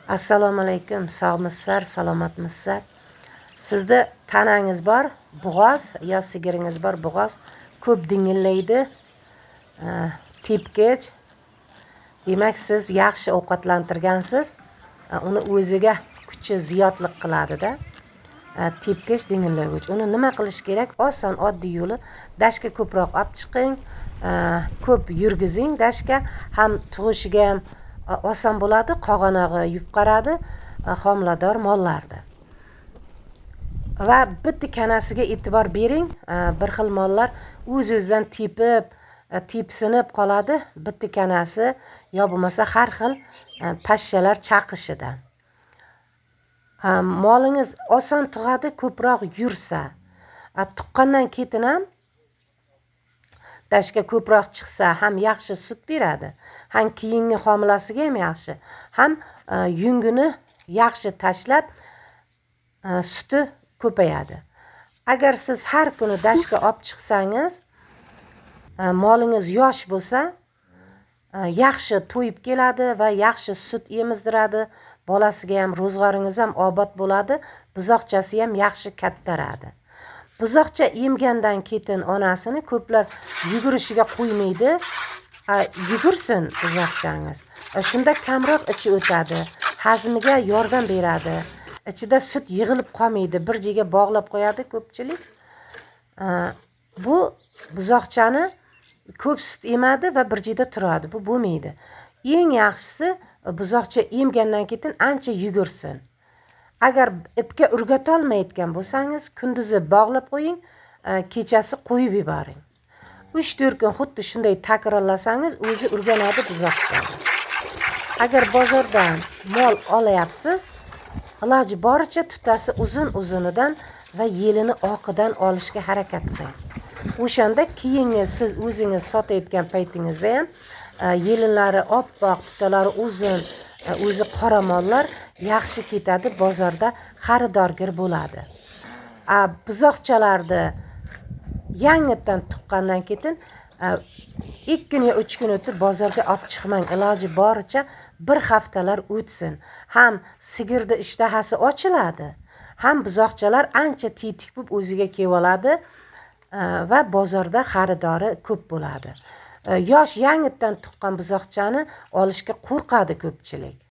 Assalomu alaykum, sog'misizlar, salomatmisizlar? Sizni tanangiz bor, bo'g'oz yo sigiringiz bor, bo'g'oz ko'p dingillaydi, tepkich. Demak, siz yaxshi ovqatlantirgansiz, uni o'ziga kuchi ziyodlik qiladida. Tepkich, dingillagich. Uni nima qilish kerak? Oson, oddiy yo'li: dashga ko'proq olib chiqing, ko'p yurgizing dashga, ham tug'ishiga ham oson bo'ladi, qog'onog'i yupqaradi homilador mollarni. Va bitta kanasiga e'tibor bering, bir xil mollar o'z-o'zidan tepib, tepsinib qoladi bitta kanasi yo bo'lmasa har xil pashshalar chaqishidan. Molingiz oson tug'adi ko'proq yursa. Tuqqandan keyin ham dashga ko'proq chiqsa ham yaxshi sut beradi, ham keyingi homilasiga ham yaxshi, ham yungini yaxshi tashlab, suti ko'payadi. Agar siz har kuni dashga olib chiqsangiz, molingiz yosh bo'lsa, yaxshi to'yib keladi va yaxshi sut emizdiradi, bolasiga ham, ro'zg'oringiz ham obod bo'ladi, buzoqchasi ham yaxshi kattaradi. Buzoqcha emgandan keyin onasini ko'plar yugurishiga qo'ymaydi. Yugursin buzoqchangiz. Shunda kamroq ichi o'tadi, hazmiga yordam beradi. Ichida sut yig'ilib qolmaydi, bir joyga bog'lab qo'yadi ko'pchilik. Bu buzoqchani ko'p sut emadi va bir joyda turadi. Bu bo'lmaydi. Eng yaxshisi, buzoqcha emgandan keyin ancha yugursin. Agar ipga o'rgatolmayotgan bo'lsangiz, kunduzi bog'lab qo'ying, kechasi qo'yib yuboring. 3-4 kun xuddi shunday takrorlasangiz, o'zi o'rganadi buzoqcha. Agar bozordan mol olyapsiz, iloji boricha tutasi uzun uzunidan va yelini oqidan olishga harakat qiling. O'shanda keyingi siz o'zingiz sotayotgan paytingizda ham yelinlari oppoq, tutalari uzun, o'zi qora mollar yaxshi ketadi, bozorda xaridorgir bo'ladi. Buzoqchalarni yangitdan tuqqandan keyin 2 kun yo 3 kun o'tib bozorga olib chiqmang, iloji boricha bir haftalar o'tsin. Ham sigirni ishtahasi ochiladi, ham buzoqchalar ancha tetik bo'lib o'ziga kelib oladi va bozorda xaridori ko'p bo'ladi. Yosh yangitdan tuqqan buzoqchani olishga qo'rqadi ko'pchilik.